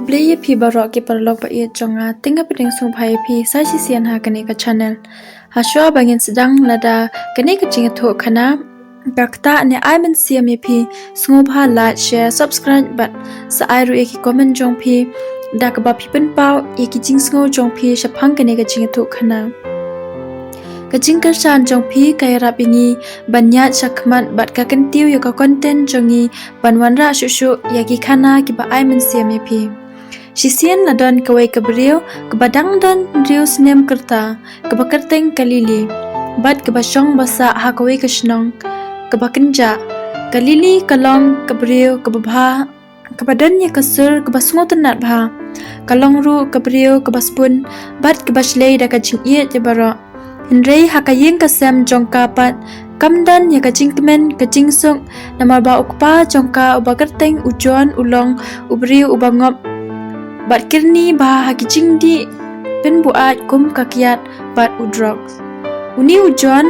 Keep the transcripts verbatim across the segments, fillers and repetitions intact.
Khublei ïa phi baroh ki paralok ba ïeit jong nga, te nga pdiang sngewbha ïa phi sa shisien ha kane ka channel. Hashwa ba ngin sdang lada kane ka jingïathuh khana, ka ktah ne ai mynsiem ïa phi, sngewbha like, share, subscribe bad sa ai ruh ïa ki comment jong phi da kaba phi pynpaw ïa ki jingsngew jong phi shaphang kane ka jingïathuh khana. Ka jingkyrshan jong phi ka ïarap ïa ngi ban ïaid shakhmat bad ka kyntiew ïa ka content jong ngi ban wanrah shuh shuh ïa ki khana kiba ai mynsiem ïa phi. Shisien la don kawei ka briew kaba dang don hynriew snem ka rta, kaba kyrteng ka Lily, bad kaba shong ba sah ha kawei ka shnong kaba kynjah. Ka Lily ka long ka briew kaba bha, kaba don ïa ka sur kaba sngewtynnat bha. Ka long ruh ka briew kaba sbun bad kaba shlei da ka jingïeit ïa baroh. Hynrei ha ka ïing ka sem jong ka pat kam don ïa ka jingkmen ka jingsuk, namar ba u kpa jong ka uba kyrteng u John u long u briew uba ngop bad kyrni bha ha ki jingdih pynbuaid kum ka kiad bad u drugs. Une u John,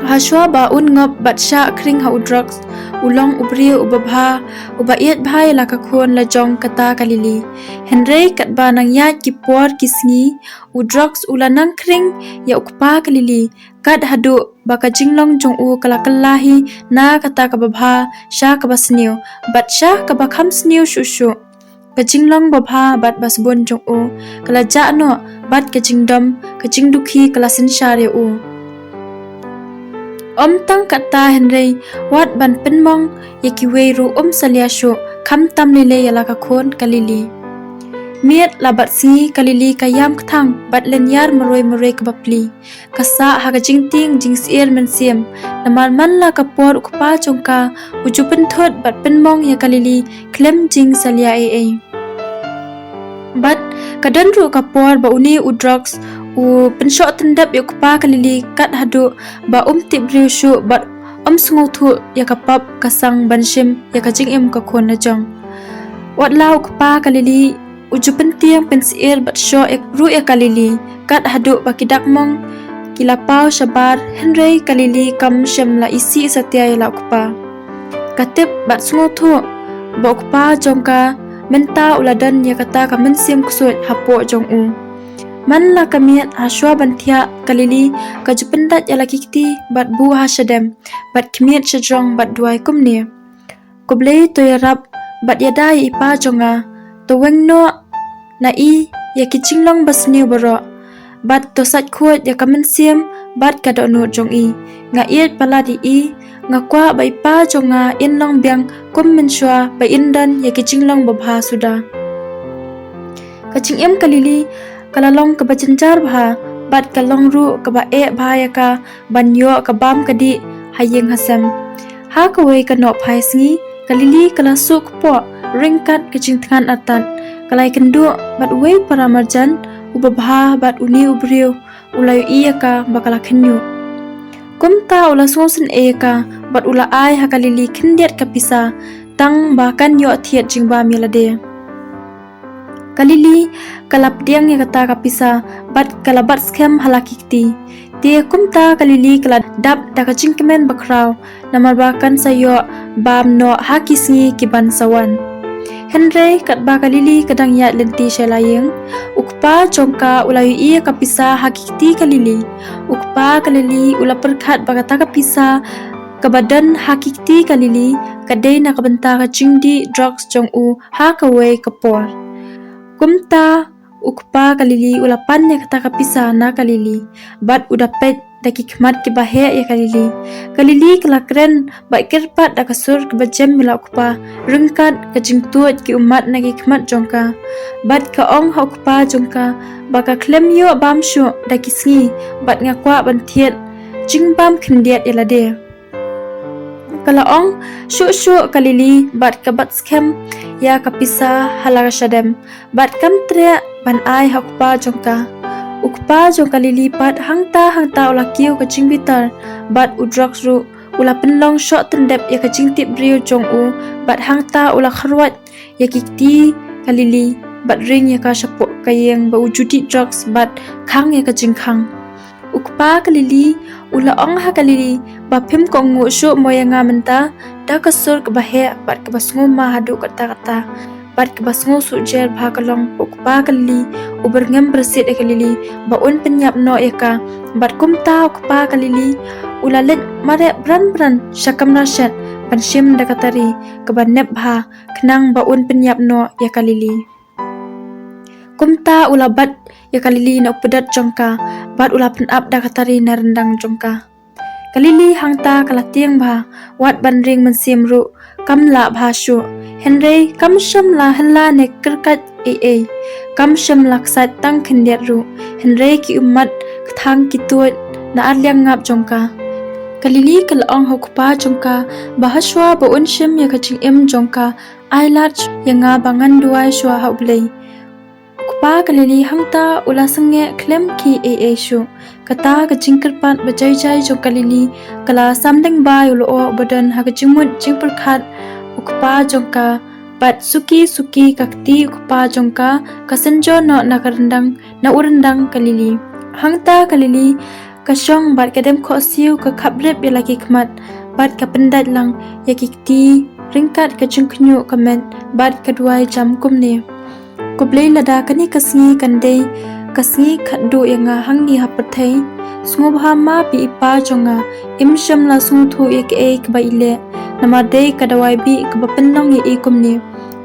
hashwa ba un ngop bad shah khring ha u drugs, u long u briew uba bha, uba ïeit bha ïa la ka khun la jong kata ka Lily. Hynrei katba nang ïaid ki por ki sngi, u drugs u la nang khring ïa u kpa ka Lily, kat haduh ba ka jinglong jong u ka la kylla hi na kata kaba bha sha kaba sniew, bad sha kaba kham sniew shuh shuh. Ka jinglong ba bha bad ba sbun jong u ka la jah noh, bad ka jingdom ka jingdukhi ka la synshar ïa u. Ym tang katta hynrei, wat ban pynmong ïa kiwei ruh um salia shuh, khamtam lei lei ïa la ka khun ka Lily. Miet la bad sngi ka Lily ka ïam kthang bad lynñiar marwei marwei kaba pli. Ka sah ha ka jingtieng jingsyier mynsiem, namar man la ka por u kpa jong ka u ju pynthut bad pynmong ïa ka Lily khlem jingsalia ei ei. Bad ka don ruh ka por ba une u drugs u pynshoh tyndep ïa u kpa ka Lily kat haduh ba um tip briew shuh bad um sngewthuh ïa ka pap ka sang ban shim ïa ka jingim ka khun la jong. Wat la u kpa ka Lily u ju pyntieng pynsyier bad shoh ïa ruh ïa ka Lily, kat haduh ba ki dak mong ki la paw shabar, hynrei ka Lily kam shym la isih satia ïa la u kpa. Ka tip bad sngewthuh ba u kpa jong ka mynta u la don ïa kata ka mynsiem ksuid hapoh jong u. Man la ka miet, hashwa ban thiah ka Lily ka ju pyndait ïa la ki kti bad buh ha shadem, bad khmied shajrong bad duwai kumne: Ko Blei, to ïarap bad ïada ïa i pa jong nga, to weng noh na i ïa ki jinglong ba sniew baroh, bad to sait khuid ïa ka mynsiem bad ka dohnud jong i. Nga ïeit palat ïa i, nga kwah ba i pa jong nga in long biang kum mynshuwa ba in don ïa ki jinglong ba bha suda. Ka jingim ka Lily ka la long kaba jynjar bha, bad ka long ruh kaba eh bha ïa ka ban ïoh ka bam ka dih ha ïing ha sem. Ha kawei ka nohphai sngi, ka Lily ka la suh kpoh ryngkat ka jingthngan artat. Ka la ïakynduh bad uwei u para marjan uba bha bad une u briew u la ïohi ïa ka ba ka la khynñiuh. Kumta u la sngewsynei ïa ka bad u la ai ha ka Lily khyndiat ka pisa, tang ba kan ïoh thied jingbam ïa lade. Ka Lily ka la pdiang ïa kata ka pisa bad ka la bat skhem ha la ki kti. Te kumta ka Lily ka la dap da ka jingkmen bakhraw, namar ba kan sa ïoh bam noh ha ki sngi ki ban sa wan. Hynrei katba ka Lily ka dang ïaid lynti sha la ïing, u kpa jong ka u la ïohi ïa ka pisa ha ki kti ka Lily. U kpa ka Lily u la pyrkhat ba kata ka pisa kaba don ha ki kti ka Lily ka dei na ka bynta ka jingdih drugs jong u ha kawei ka por. Kumta u kpa ka Lily u la pan ïa kata ka pisa na ka Lily, bad u da peit da ki khmat kiba heh ïa ka Lily. Ka Lily ka la kren bad kyrpad da ka sur kaba jem ïa la u kpa, ryngkat ka jingtuid ki ummat na ki khmat jong ka. Bad ka ong ha u kpa jong ka ba ka khlem ïoh bam shuh da ki sngi, bad nga kwah ban thied jingbam khyndiat ïa lade. Ka la ong shuh shuh ka Lily bad ka bat skhem ïa ka pisa ha la ka shadem, bad kam treh ban ai ha u kpa jong ka. U kpa jong ka Lily pat hangta hangta u la kiew ka jingbitar, bad u drugs ruh u la pynlong shoh tyndep ïa ka jingtip briew jong u, bad hangta u la kharwait ïa ki kti ka Lily bad ring ïa ka shapoh ka ïing ba u ju dih drugs bad khang ïa ka jingkhang. U kpa ka Lily u la ong ha ka Lily ba phim kohnguh shuh mo ïa nga mynta, da ka sur kaba heh bad kaba sngewma haduh katta katta. Bad kaba sngewsuk jer bha ka long ba u kpa ka Lili u byrngem byrsit ïa ka Lili ba un pynïap noh ïa ka. Bad kumta u kpa ka Lili u la leit mareh bran bran sha kamra shet ban shim da ka tari kaba nep bha khnang ba un pynïap noh ïa ka Lili. Kumta u la bat ïa ka Lili na u pdot jong ka bad u la pynap da ka tari na ryndang jong ka. Ka Lili hangta ka la tieng bha, wat ban ring mynsiem ruh kam lah bha shuh. Hynrei kam shym la hella ne kyrkhat ei ei. Kam shym la ksat tang khyndiat ruh. Hynrei ki ummat kthang ki tuid na ar liang ngap jong ka. Ka Lili ka la ong ha u kpa jong ka ba hashwa ba un shim ïa ka jingim jong ka, ai lad ïa nga ba ngan duwai shuwa ha U Blei. U kpa ka Lili hangta u la sangeh khlem khie ei ei shuh. Kata ka jingkyrpad ba jai jai jong ka Lili ka la samdeng bai u lyoh uba don ha ka jingmut jingpyrkhat u kpa jong ka. Bad suki suki ka kti u kpa jong ka ka synjor noh na ka ryndang, na u ryndang ka Lili. Hangta ka Lili ka shong bad ka dem khohsiew, ka khap rep ïa la ki khmat bad ka pyndait lang ïa ki kti ryngkat ka jingkhñiuh ka met bad ka duwai jam kumne: Ko Blei, lada kane ka sngi kan dei ka sngi khatduh ïa nga hangne ha pyrthei, sngewbha map ïa i pa jong nga. Im shym la sngewthuh ïa kaei kaba i leh, namar dei ka dawai bih kaba pynlong ïa i kumne.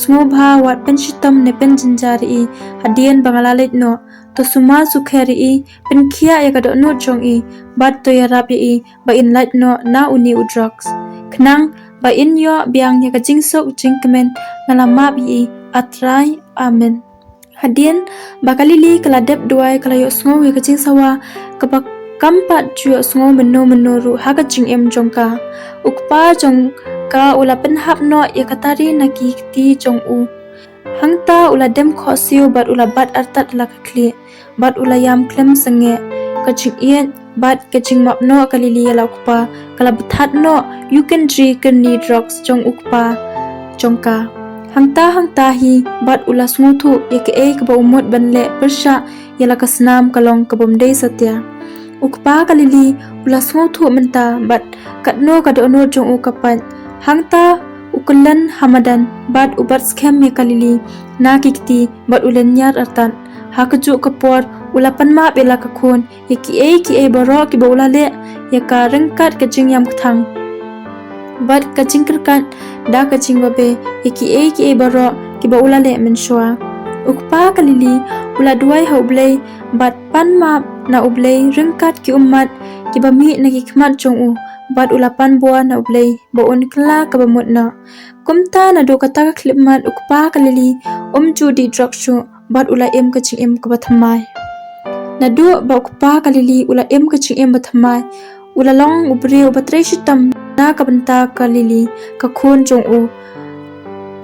Sngewbha wat pynshitom ne pynjynjar ïa i hadien ba nga la leit noh. To sumar sukher ïa i, pynkhiah ïa ka dohnud jong i, bad to ïarap ïa i ba in lait noh na une u drugs, khnang ba in ïoh biang ïa ka jingsuk jingkmen. Nga la map ïa i, A Trai. Amen. Hadien ba ka Lili ka la dep duwai, ka la ïohsngew ïa ka jingsawa kaba kam pat ju ïohsngew mynno mynno ruh ha ka jingim jong ka. U kpa jong ka u la pynhap noh ïa ka tari na ki kti jong u. Hangta u la dem khohsiew bad u la bat artat la ka khlieh, bad u la ïam khlem sangeh. Ka jingïeit bad ka jingmap noh ka Lili ïa la u kpa ka la bthah noh ïa u kyndri kyrni drugs jong u kpa jong ka. Hangta hangta hi bad u la sngewthuh ïa kaei kaba u mut ban leh pyrshah ïa la ka snam ka long kabym dei satia. U kpa ka Lili u la sngewthuh mynta bad katno ka dohnud jong u ka pait. Hangta u kyllon ha madan bad u bat skhem ïa ka Lili na ki kti bad u lynñiar artat. Ha kajuh ka por u la pan map ïa la ka khun ïa kiei kiei baroh kiba u la leh ïa ka ryngkat ka jingïam kthang bad ka jingkyrkhat da ka jingbabe ïa kiei kiei baroh kiba u la leh mynshuwa. U kpa ka Lili u la duwai ha U Blei bad pan map na U Blei ryngkat ki ummat kiba mih na ki khmat jong u, bad u la pan bor na U Blei ba un kylla kaba mut noh. Kumta naduh kata ka khyllipmat u kpa ka Lili um ju dih drugs shuh bad u la im ka jingim kaba thymmai. Naduh ba u kpa ka Lili u la im ka jingim ba thymmai, u la long u briew uba trei shitom na ka bynta ka Lili, ka khun jong u,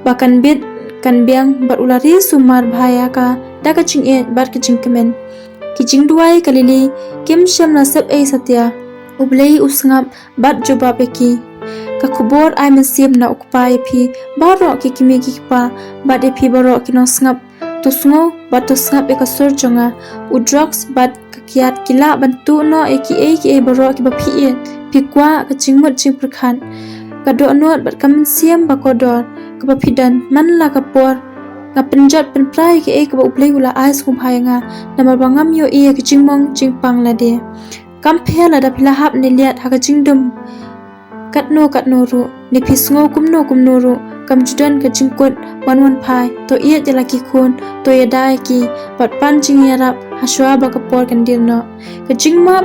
ba kan bit kan biang, bad u la ri sumar bha ïa ka da ka jingïeit bad ka jingkmen. Ki jingduwai ka Lili kim shym la sep ei satia. U Blei u sngap bad jubab ïa ki. Ka khubor ai mynsiem na u kpa ïa phi baroh ki kmie ki kpa, bad ïa phi baroh ki nongsngap. To sngew bad to sngap ïa ka sur jong nga. U drugs bad ka kiad ki lah ban tuh noh ïa kiei kiei baroh kiba phi ïeit, phi kwah, ka jingmut jingpyrkhat, ka dohnud bad ka mynsiem ba kordor kaba phi don man la ka por. Nga pynjot pynpra ïa kaei kaba U Blei u la ai sngewbha ïa nga, namar ba ngam ïohi ïa ka jingmong jingpang lade. Kam pher lada phi la hap ne liat ha ka jingdum katno katno ruh, ne phi sngew kumno kumno ruh, kam ju don ka jingkut ban wan phai. To ïeit ïa la ki khun, to ïada ïa ki, bad pan jingïarap hashuwa ba ka por kan dier noh. Ka jingmap,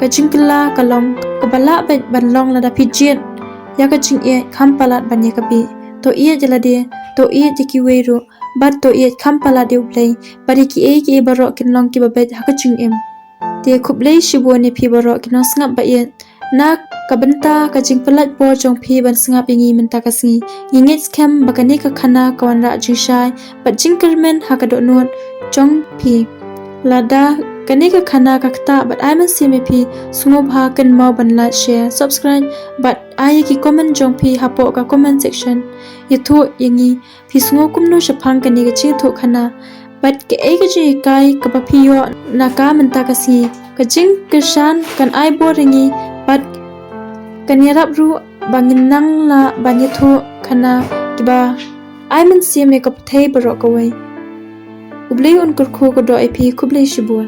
ka jingkylla ka long kaba lah beit ban long lada phi jied ïa ka jingïeit kham palat ban ïa ka bih. To ïeit ïa lade, to ïeit ïa kiwei ruh, bad to ïeit kham palat ïa U Blei bad ïa kiei kiei baroh kin long kiba beit ha ka jingim. Te khublei shibun ïa phi baroh ki nongsngap ba ïeit na ka bynta ka jingpyllait por jong phi ban sngap ïa ngi mynta ka sngi. Ngi ngeit skhem ba kane ka khana ka wanrah jingshai bad jingkyrmen ha ka dohnud jong phi. Lada kane ka khana ka ktah bad ai mynsiem ïa phi, sngewbha kynmaw ban like, share, subscribe bad ai ïa ki comment jong phi hapoh ka comment section. Ïathuh ïa ngi phi sngew kumno shaphang kane ka jingïathuh khana, bad kaei ka jinghikai kaba phi ïoh na ka mynta ka sngi. Ka jingkyrshan kan ai bor ïa ngi bad kan ïarap ruh ba ngin nang lah ban ïathuh khana kiba Ai mynsiem ïa ka pyrthei baroh kawei. U Blei un kyrkhu ka doh ïa phi khublei shibun.